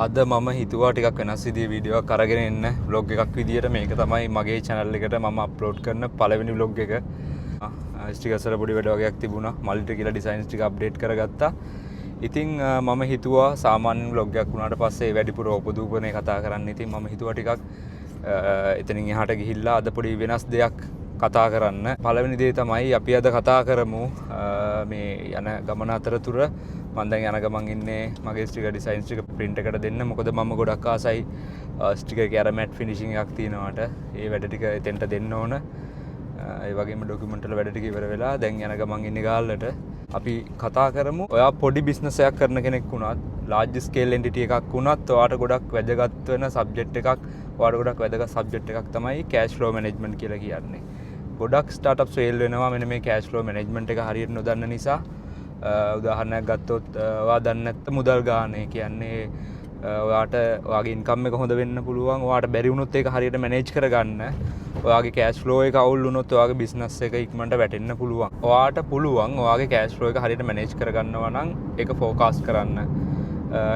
අද මම හිතුවා ටිකක් වෙනස් විදිහේ වීඩියෝ එකක් අරගෙන එන්න, ව්ලොග් එකක් විදියට. මේක තමයි මගේ channel එකට මම අප්ලෝඩ් කරන පළවෙනි ව්ලොග් එක. ස්ටිකර්ස් වල පොඩි වැඩ වගයක් තිබුණා. මල්ලිට කියලා ඩිසයින්ස් ටික අප්ඩේට් කරගත්තා. ඉතින් මම හිතුවා සාමාන්‍ය ව්ලොග් එකක් වුණාට පස්සේ වැඩිපුර ඕපදූපනේ කතා කරන්න. ඉතින් මම හිතුවා ටිකක් එතනින් එහාට ගිහිල්ලා අද පොඩි වෙනස් දෙයක් කතා කරන්න. පළවෙනි දේ තමයි අපි අද කතා කරමු මේ යන ගමන අතරතුර. මම දැන් යන ගමන් ඉන්නේ මගේ ස්ටිකර් ඩිසයින්ස් ටික ප්‍රින්ට් එකට දෙන්න. මොකද මම ගොඩක් ආසයි ස්ටිකර් එකේ අර මැට් ෆිනිෂින් එකක් තියෙනවට. ඒ වැඩ ටික එතෙන්ට දෙන්න ඕන. ඒ වගේම ඩොකියුමන්ට් වල වැඩ ටික ඉවර වෙලා දැන් යන ගමන් ඉන්නේ ගාල්ලට. අපි කතා කරමු, ඔයා පොඩි බිස්නස් එකක් කරන කෙනෙක් වුණත්, ලාර්ජ් ස්කේල් එන්ටිටි එකක් වුණත්, ඔයාට ගොඩක් වැදගත් වෙන සබ්ජෙක්ට් එකක්, ඔයාට ගොඩක් වැදගත් සබ්ජෙක්ට් එකක් තමයි කෑෂ් ෆ්ලෝ මැනේජ්මන්ට් කියලා කියන්නේ. ගොඩක් ස්ටාර්ට්අප්ස් ෆේල් වෙනවා මෙන්න මේ කෑෂ් ෆ්ලෝ මැනේජ්මන්ට් එක හරියට නොදන්න නිසා. උදාහරණයක් ගත්තොත්, ඔයා දන්නේ නැත්නම් මුදල් ගාණ, ඒ කියන්නේ ඔයාට ඔයාගේ ඉන්කම් එක හොඳ වෙන්න පුළුවන්. ඔයාට බැරි වුණොත් ඒක හරියට මැනේජ් කරගන්න, ඔයාගේ කෑෂ් ෆ්ලෝ එක අවුල් වුණොත් ඔයාගේ බිස්නස් එක ඉක්මනට වැටෙන්න පුළුවන්. ඔයාට පුළුවන් ඔයාගේ කෑෂ් ෆ්ලෝ එක හරියට මැනේජ් කරගන්නවා නම් ඒක ෆෝකාස්ට් කරන්න.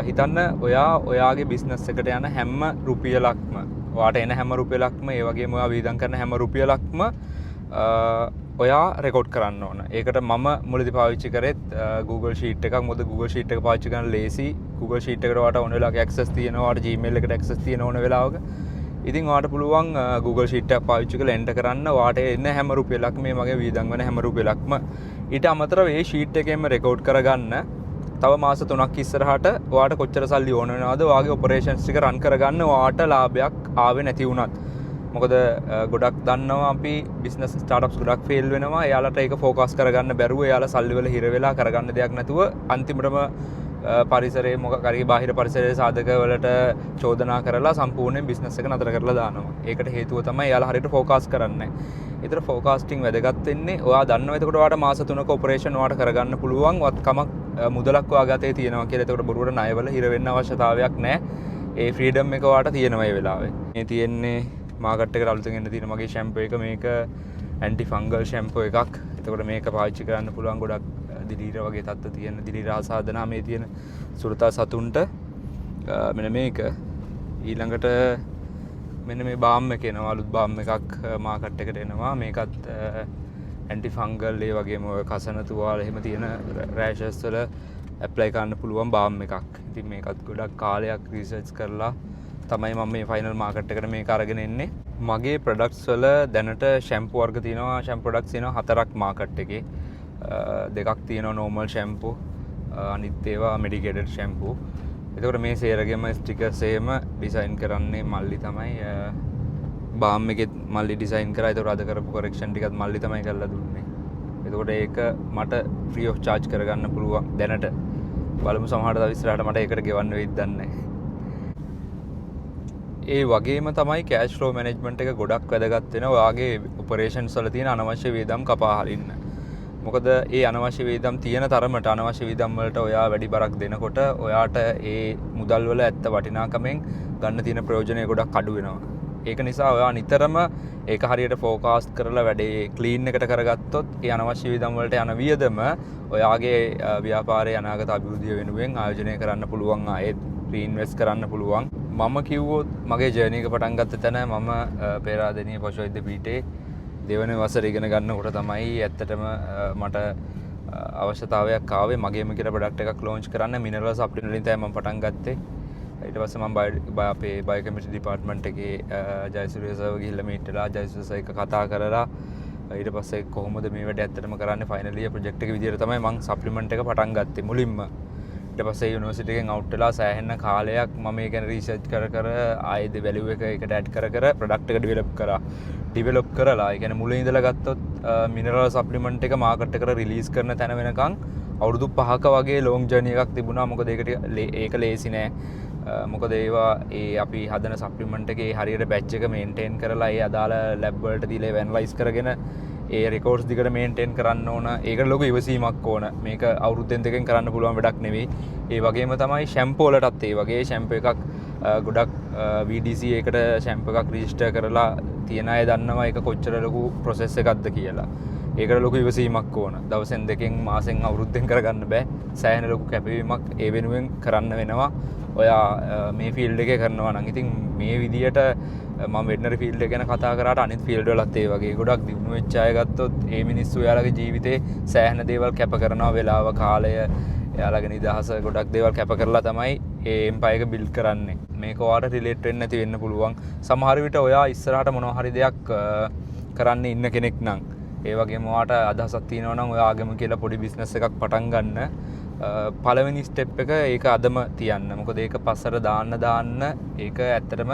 හිතන්න, ඔයා ඔයාගේ බිස්නස් එකට යන හැම රුපියලක්ම, ඔයාට එන හැම රුපියලක්ම, ඒ වගේම ඔයා වියදම් කරන හැම රුපියලක්ම ඔයා රෙකෝඩ් කරන්න ඕන. ඒකට මම මුලදී පාවිච්චි කරෙත් Google Sheet එකක්. මොකද Google Sheet එක පාවිච්චි කරන්න ලේසි. Google Sheet එකට ඔයාට ඕන වෙලාවක ඇක්සස් තියෙනවා. ඔයාට Gmail එකට ඇක්සස් තියෙන ඕන වෙලාවක. ඉතින් ඔයාට පුළුවන් Google Sheet එකක් පාවිච්චි කරලා එන්ටර් කරන්න ඔයාට එන හැම රුපියලක්ම, මේ මගේ වියදම් වෙන හැම රුපියලක්ම. ඊට අමතරව ඒ ෂීට් එකෙන්ම රෙකෝඩ් කරගන්න තව මාස 3ක් ඉස්සරහට ඔයාට කොච්චර සල්ලි ඕන වෙනවද ඔයාගේ ඔපරේෂන්ස් ටික රන් කරගන්න, ඔයාට ලාභයක් ආවේ නැති වුණත්. මොකද ගොඩක් දන්නවා අපි බිස්නස් ස්ටාර්ට්අප්ස් ගොඩක් ෆේල් වෙනවා. එයාලට ඒක ෆෝකස් කරගන්න බැරුව, එයාලා සල්ලි වල හිර වෙලා කරගන්න දෙයක් නැතුව අන්තිමටම පරිසරයේ මොකක් හරි බාහිර පරිසරයේ සාධක වලට චෝදනා කරලා සම්පූර්ණයෙන් බිස්නස් එක නතර කරලා දානවා. ඒකට හේතුව තමයි එයාලා හරියට ෆෝකාස්ට් කරන්නේ නැහැ. ඒතර ෆෝකාස්ටිං වැදගත් වෙන්නේ ඔයා දන්නවා එතකොට ඔයාට මාස 3ක ඔපරේෂන් ඔයාට කරගන්න පුළුවන් වත්කමක් මුදලක් ඔයාගේ අතේ තියෙනවා කියලා. එතකොට බොරුවට ණයවල හිර වෙන්න අවශ්‍යතාවයක් නැහැ. ඒ ෆ්‍රීඩම් එක ඔයාට තියෙනවා ඒ වෙලාවේ. මේ තියෙන්නේ මාකට් එකට අලුතෙන් එන්න තියෙන මගේ ෂැම්පූ එක. මේක ඇන්ටි ෆංගල් ෂැම්පූ එකක්. එතකොට මේක පාවිච්චි කරන්න පුළුවන් ගොඩක් දිලීර වගේ තත්ත්ව තියෙන, දිලීර ආසාදන මේ තියෙන සුරතා සතුන්ට. මෙන්න මේක. ඊළඟට මෙන්න මේ බාම් එක එනවා. අලුත් බාම් එකක් මාකට් එකට එනවා. මේකත් ඇන්ටි ෆංගල්, ඒ වගේම ඔය කසන තුවාල එහෙම තියෙන රෑෂස් වල ඇප්ලයි කරන්න පුළුවන් බාම් එකක්. ඉතින් මේකත් ගොඩක් කාලයක් රිසර්ච් කරලා තමයි මම මේ ෆයිනල් මාකට් එකට මේක අරගෙන එන්නේ. මගේ ප්‍රොඩක්ට්ස් වල දැනට ෂැම්පූ වර්ග තියෙනවා. ෂැම්පූ ප්‍රොඩක්ට්ස් තියෙනවා හතරක් මාකට් එකේ. දෙකක් තියෙනවා නෝමල් ෂැම්පූ, අනිත් ඒවා මෙඩිකේටඩ් ෂැම්පූ. එතකොට මේ සේරගෙම ස්ටිකර්ස් එහෙම ඩිසයින් කරන්නේ මල්ලි තමයි. බාම් එකෙත් මල්ලි ඩිසයින් කරා. එතකොට අද කරපු කරෙක්ෂන් ටිකත් මල්ලි තමයි කරලා දුන්නේ. එතකොට ඒක මට ෆ්‍රී ඔෆ් චාර්ජ් කරගන්න පුළුවන් දැනට. බලමු, සමහරට තව ඉස්සරහට මට ඒකට ගෙවන්න වෙයිද දන්නේ නැහැ. ඒ වගේම තමයි කෑෂ් ෆ්ලෝ මැනේජ්මන්ට් එක ගොඩක් වැදගත් වෙනවා ඔයාගේ ඔපරේෂන්ස් වල තියෙන අනවශ්‍ය වියදම් කපා හරින්න. මොකද ඒ අනවශ්‍ය වියදම් තියෙන තරමට, අනවශ්‍ය වියදම් වලට ඔයා වැඩි බරක් දෙනකොට ඔයාට ඒ මුදල් වල ඇත්ත වටිනාකමෙන් ගන්න තියෙන ප්‍රයෝජනය ගොඩක් අඩු වෙනවා. ඒක නිසා ඔයා නිතරම ඒක හරියට ෆෝකාස්ට් කරලා වැඩේ ක්ලීන් එකට කරගත්තොත් ඒ අනවශ්‍ය වියදම් වලට යන වියදම ඔයාගේ ව්‍යාපාරයේ අනාගත අභිවෘද්ධිය වෙනුවෙන් ආයෝජනය කරන්න පුළුවන්, ආයෙත් රීඉන්වෙස්ට් කරන්න පුළුවන්. මම කිව්වොත් මගේ ජර්නි එක පටන් ගත්ත තැන මම පේරාදෙණිය පශු වෛද්‍ය පීඨේ දෙවන වසර ඉගෙන ගන්නකොට තමයි ඇත්තටම මට අවශ්‍යතාවයක් ආවේ මගේම කියලා ප්‍රොඩක්ට් එකක් ලොන්ච් කරන්න. මිනරල් සප්ලිමන්ට් වලින් තමයි මම පටන් ගත්තේ. ඊට පස්සේ මම අපේ බයෝකෙමිස්ට්‍රි ඩිපාර්ට්මන්ට් එකේ ජයසූරිය සර්ව ගිහිල්ලා මීට් වෙලා ජයසූරිය සර් එක්ක කතා කරලා ඊට පස්සේ කොහොමද මේ වැඩ ඇත්තටම කරන්නේ ෆයිනල් ඉයර් ප්‍රොජෙක්ට් එක විදියට තමයි මං සප්ලිමන්ට් එක පටන් ගත්තේ මුලින්ම. ඊට පස්සේ යුනිවර්සිටි එකෙන් අවුට් වෙලා සෑහෙන කාලයක් මම ඒ ගැන රිසර්ච් කර කර ආයෙත් වැලියු එක ඒකට ඇඩ් කර කර ප්‍රොඩක්ට් එක ඩෙවලොප් කරා. ඩෙවලොප් කරලා, ඒ කියන්නේ මුලින් ඉඳලා ගත්තොත් මිනරල් සප්ලිමන්ට් එක මාකට් එකට රිලීස් කරන තැන වෙනකන් අවුරුදු 5ක වගේ ලොං ජර්නි එකක් තිබුණා. මොකද ඒක ලේසි නෑ. මොකද ඒවා ඒ අපි හදන සප්ලිමන්ට් එකේ හරියට බැච් එක මේන්ටේන් කරලා ඒ අදාළ ලැබ් වලට දීලා ඒව ඇනලයිස් කරගෙන ඒ රෙකෝඩ්ස් දිගට මේන්ටේන් කරන්න ඕන. ඒකට ලොකු ඉවසීමක් ඕන. මේක අවුරුද්දෙන් දෙකෙන් කරන්න පුළුවන් වැඩක් නෙවෙයි. ඒ වගේම තමයි ෂැම්පූ වලටත් ඒ වගේ ෂැම්පූ එකක් ගොඩක් VDC එකට ෂැම්පූ එකක් රෙජිස්ටර් කරලා තියන අය දන්නවා ඒක කොච්චර ලොකු ප්‍රොසෙස් එකක්ද කියලා. ඒකට ලොකු ඉවසීමක් ඕන. දවසෙන් දෙකෙන්, මාසෙන්, අවුරුද්දෙන් කරගන්න බෑ. සෑහෙන ලොකු කැපවීමක් ඒ වෙනුවෙන් කරන්න වෙනවා ඔයා මේ ෆීල්ඩ් එකේ කරනවා නම්. ඉතින් මේ විදියට මම වෙටනරි ෆීල්ඩ් එක ගැන කතා කරාට අනිත් ෆීල්ඩ් වලත් ඒ වගේ ගොඩක් දියුණු වෙච්ච අය ගත්තොත් ඒ මිනිස්සු එයාලගේ ජීවිතේ සෑහෙන දේවල් කැප කරනවා. වෙලාව, කාලය, එයාලගේ නිදහස, ගොඩක් දේවල් කැප කරලා තමයි ඒ එම්පයර් එක බිල්ඩ් කරන්නේ. මේක ඔයාට රිලේට් වෙන්නේ නැති වෙන්න පුළුවන්. සමහර විට ඔයා ඉස්සරහට මොනවා හරි දෙයක් කරන්න ඉන්න කෙනෙක් නම්, ඒ වගේම ඔයාට අදහසක් තියෙනවා නම් ඔයා ආගම කියලා පොඩි බිස්නස් එකක් පටන් ගන්න, පළවෙනි ස්ටෙප් එක ඒක අදම තියන්න. මොකද ඒක පස්සට දාන්න දාන්න ඒක ඇත්තටම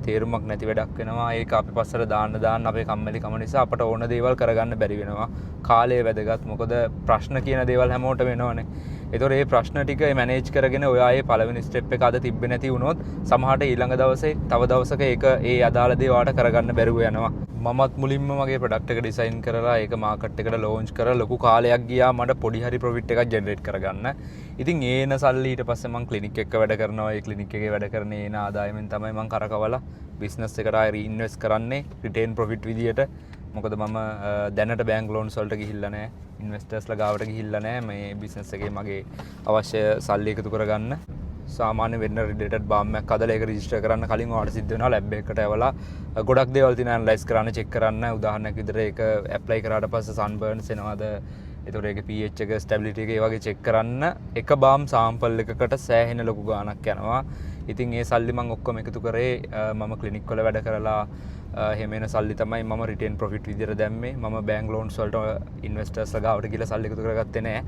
තේරුමක් නැති වැඩක් වෙනවා. ඒක අපි පස්සට දාන්න දාන්න අපේ කම්මැලිකම නිසා අපට ඕන දේවල් කරගන්න බැරි වෙනවා. කාලය වැදගත්. මොකද ප්‍රශ්න කියන දේවල් හැමෝටම එනවනේ. ඒතකොට මේ ප්‍රශ්න ටික මැනේජ් කරගෙන ඔයා ඒ පළවෙනි ස්ටෙප් එක අද තිබ්බේ නැති වුණොත් සමහරට ඊළඟ දවසේ තව දවසක ඒක ඒ අදාළ දේ ඔයාට කරගන්න බැරුව යනවා. මමත් මුලින්ම මගේ ප්‍රොඩක්ට් එක ඩිසයින් කරලා ඒක මාකට් එකට ලෝන්ච් කරලා ලොකු කාලයක් ගියා මට පොඩි හරි ප්‍රොෆිට් එකක් ජෙනරේට් කරගන්න. ඉතින් ඒ එන සල්ලි ඊට පස්සේ මං ක්ලිනික් එක වැඩ කරනවා. ඒ ක්ලිනික් එකේ වැඩ කරන එන ආදායමෙන් තමයි මං කරකවලා බිස්නස් එකට ආයෙ රීඉන්වෙස්ට් කරන්නේ රිටේන් ප්‍රොෆිට් විදියට. මොකද මම දැනට බැංක් ලෝන්ස් වලට ගිහිල්ලා නෑ, ඉන්වෙස්ටර්ස්ලා ගාවට ගිහිල්ලා නෑ මේ බිස්නස් එකේ මගේ අවශ්‍ය සල්ලි එකතු කරගන්න. සාමාන්‍ය වෙටනරි රිලේටඩ් බාම් එකක් හදලා ඒක රෙජිස්ටර් කරන්න කලින් ඔයාලට සිද්ධ වෙනවා ලැබ් එකකට යවලා ගොඩක් දේවල් තියෙනවා ඇනලයිස් කරන්න, චෙක් කරන්න. උදාහරණයක් විදිහට ඒක ඇප්ලයි කරාට පස්සේ සන්බර්න්ස් එනවද, එතකොට ඒකේ pH එක, ස්ටැබිලිටි එක ඒ වගේ චෙක් කරන්න එක බාම් සාම්පල් එකකට සෑහෙන ලොකු ගාණක් යනවා. ඉතින් ඒ සල්ලි මං ඔක්කොම එකතු කරේ මම ක්ලිනික් වල වැඩ කරලා එහෙම එන සල්ලි තමයි මම රිටේන් ප්‍රොෆිට් විදිහට දැම්මේ. මම බැංක් ලෝන්ස් වලට ඉන්වෙස්ටර්ස්ලා ගාවට ගිහලා සල්ලි එකතු කරගත්තේ නෑ.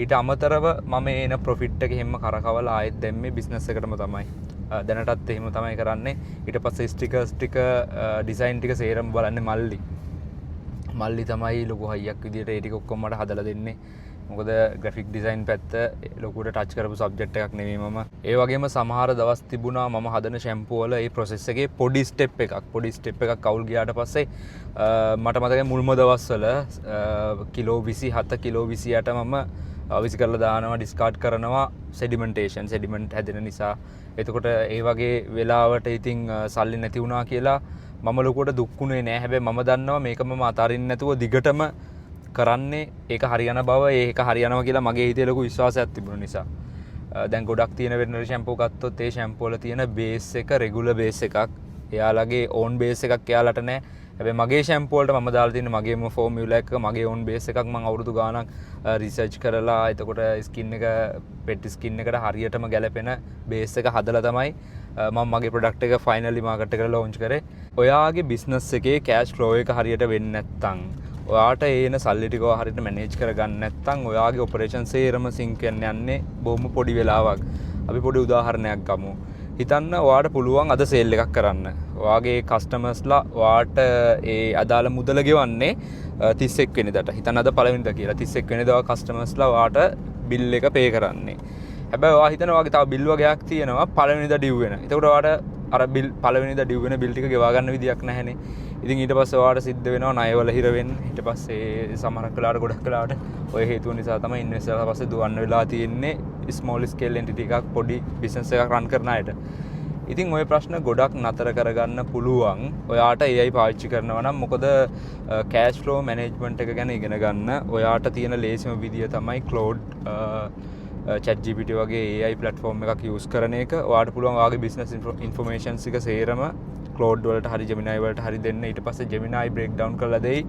ඊට අමතරව මම එන ප්‍රොෆිට් එක එහෙම කරකවලා ආයෙත් දැම්මේ බිස්නස් එකටම තමයි. දැනටත් එහෙම තමයි කරන්නේ. ඊට පස්සේ ස්ටිකර්ස් ටික, ඩිසයින් ටික සේරම බලන්නේ මල්ලි. මල්ලි තමයි ලොකු හයියක් විදියට ඒ ටික ඔක්කොම මට හදලා දෙන්නේ. මොකද ග්‍රැෆික් ඩිසයින් පැත්ත ලොකුවට ටච් කරපු සබ්ජෙක්ට් එකක් නෙමෙයි මම. ඒ වගේම සමහර දවස් තිබුණා මම හදන ෂැම්පූ වල ඒ ප්‍රොසෙස් එකේ පොඩි ස්ටෙප් එකක් අවුල් ගියාට පස්සේ මට මතකයි මුල්ම දවස්වල කිලෝ 27, කිලෝ 28 මම විසි කරලා දානවා, ඩිස්කාඩ් කරනවා සෙඩිමන්ටේෂන්, සෙඩිමන්ට් හැදෙන නිසා. එතකොට ඒ වගේ වෙලාවට ඉතින් සල්ලි නැති වුණා කියලා මම ලොකුවට දුක් වුණේ නෑ. හැබැයි මම දන්නවා මේක මම අතාරින්න නැතුව දිගටම කරන්නේ ඒක හරියන බව, ඒක හරියනවා කියලා මගේ හිතේ ලොකු විශ්වාසයක් තිබුණ නිසා. දැන් ගොඩක් තියෙන වෙටනරි ෂැම්පූ ගත්තොත් ඒ ෂැම්පූ වල තියෙන බේස් එක රෙගුලර් බේස් එකක්. එයාලගේ ඕන් බේස් එකක් එයාලට නෑ. හැබැයි මගේ ෂැම්පූ වලට මම දාලා තියෙන මගේම ෆෝමියුලා එක, මගේ ඕන් බේස් එකක් මං අවුරුදු ගාණක් රිසර්ච් කරලා එතකොට ස්කින් එක, පෙට් ස්කින් එකට හරියටම ගැලපෙන බේස් එක හදලා තමයි මම මගේ ප්‍රොඩක්ට් එක ෆයිනලි මාකට් එකට ලොන්ච් කරේ. ඔයාගේ බිස්නස් එකේ කෑෂ් ෆ්ලෝ එක හරියට වෙන්නේ නැත්නම්, ඔයාට ඒන සල්ලි ටික ඔයා හරියට මැනේජ් කරගන්න නැත්නම් ඔයාගේ ඔපරේෂන් සේරම සිංක් වෙන්න යන්නේ බොහොම පොඩි වෙලාවක්. අපි පොඩි උදාහරණයක් ගමු. හිතන්න ඔයාට පුළුවන් අද සේල් එකක් කරන්න. ඔයාගේ කස්ටමර්ස්ලා ඔයාට ඒ අදාළ මුදල ගෙවන්නේ 31 වෙනිදාට. හිතන්න අද පළවෙනිදා කියලා. 31 වෙනිදා කස්ටමර්ස්ලා ඔයාට බිල් එක පේ කරන්නේ. හැබැයි ඔයා හිතන ඔයාගේ තව බිල් වගයක් තියෙනවා පළවෙනිදා ඩියු වෙන. එතකොට ඔයාට අර බිල් පළවෙනිදා ඩියු වෙන බිල් ටික ගෙවා ගන්න විදියක් නැහැනේ. ඉතින් ඊට පස්සේ ඔයාට සිද්ධ වෙනවා ණයවල හිර වෙන්න. ඊට පස්සේ සමහරක් වෙලාවට, ගොඩක් වෙලාවට ඔය හේතුව නිසා තමයි ඉන්වෙස්ටර්ලා පස්සේ දුවන්න වෙලා තියෙන්නේ ස්මෝල් ස්කේල් එන්ටිටි එකක්, පොඩි බිස්නස් එකක් රන් කරන අයට. ඉතින් ඔය ප්‍රශ්න ගොඩක් නතර කරගන්න පුළුවන් ඔයාට AI පාවිච්චි කරනවා නම්. මොකද කෑෂ් ෆ්ලෝ මැනේජ්මන්ට් එක ගැන ඉගෙන ගන්න ඔයාට තියෙන ලේසිම විදිය තමයි Claude, ChatGPT වගේ AI platform එකක් යූස් කරන එක. ඔයාට පුළුවන් ඔයාගේ බිස්නස් ඉන්ෆර්මේෂන්ස් එක සේරම Claude වලට හරි Gemini වලට හරි දෙන්න. ඊට පස්සේ Gemini break down කරලා දෙයි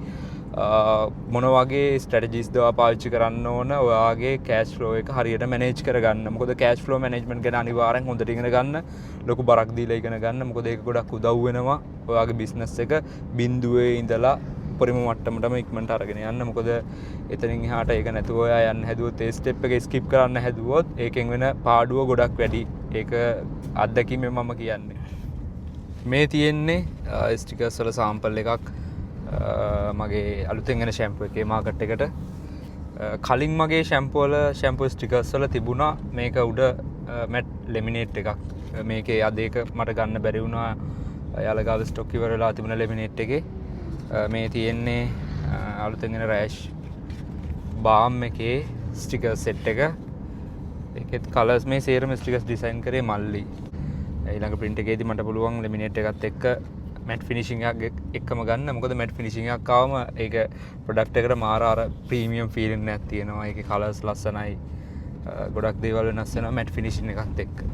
මොන වගේ ස්ට්‍රැටජිස් ද ඔයා පාවිච්චි කරන්න ඕන ඔයාගේ කෑෂ් ෆ්ලෝ එක හරියට මැනේජ් කරගන්න. මොකද කෑෂ් ෆ්ලෝ මැනේජ්මන්ට් ගැන අනිවාර්යෙන් හොඳට ඉගෙන ගන්න, ලොකු බරක් දීලා ඉගෙන ගන්න. මොකද ඒක ගොඩක් උදව් වෙනවා ඔයාගේ බිස්නස් එක බිඳුවේ ඉඳලා උපරිම මට්ටමටම ඉක්මනට අරගෙන යන්න. මොකද එතනින් එහාට ඒක නැතුව ඔයා යන්න හැදුවොත්, ඒ ස්ටෙප් එක ස්කිප් කරන්න හැදුවොත් ඒකෙන් වෙන පාඩුව ගොඩක් වැඩි. ඒක අත්දැකීමෙන් මම කියන්නේ. මේ තියෙන්නේ ස්ටිකර්ස් වල සාම්පල් එකක් මගේ අලුතෙන් එන ෂැම්පු එකේ මාකට් එකට. කලින් මගේ ෂැම්පු වල ෂැම්පු ස්ටිකර්ස් වල තිබුණා මේක උඩ මැට් ලෙමිනේට් එකක්. මේකේ අද ඒක මට ගන්න බැරි වුණා. එයාලා ගාව ස්ටොක් ඉවර වෙලා තිබුණ ලෙමිනේට් එකේ. මේ තියෙන්නේ අලුතෙන් එන රෑෂ් බාම් එකේ ස්ටිකර් සෙට් එක. ඒකෙත් කලර්ස් මේ සේරම ස්ටිකර්ස් ඩිසයින් කරේ මල්ලි. ඊළඟ ප්‍රින්ට් එකේදී මට පුළුවන් ලෙමිනේට් එකත් එක්ක මැට් ෆිනිෂිං එකක් එක්කම ගන්න. මොකද මැට් ෆිනිෂිං එකක් ආවම ඒක ප්‍රොඩක්ට් එකට මාර අර ප්‍රීමියම් ෆීලිං එකක් තියෙනවා. ඒකේ කලර්ස් ලස්සනයි. ගොඩක් දේවල් වෙනස් වෙනවා මැට් ෆිනිෂිං එකත් එක්ක.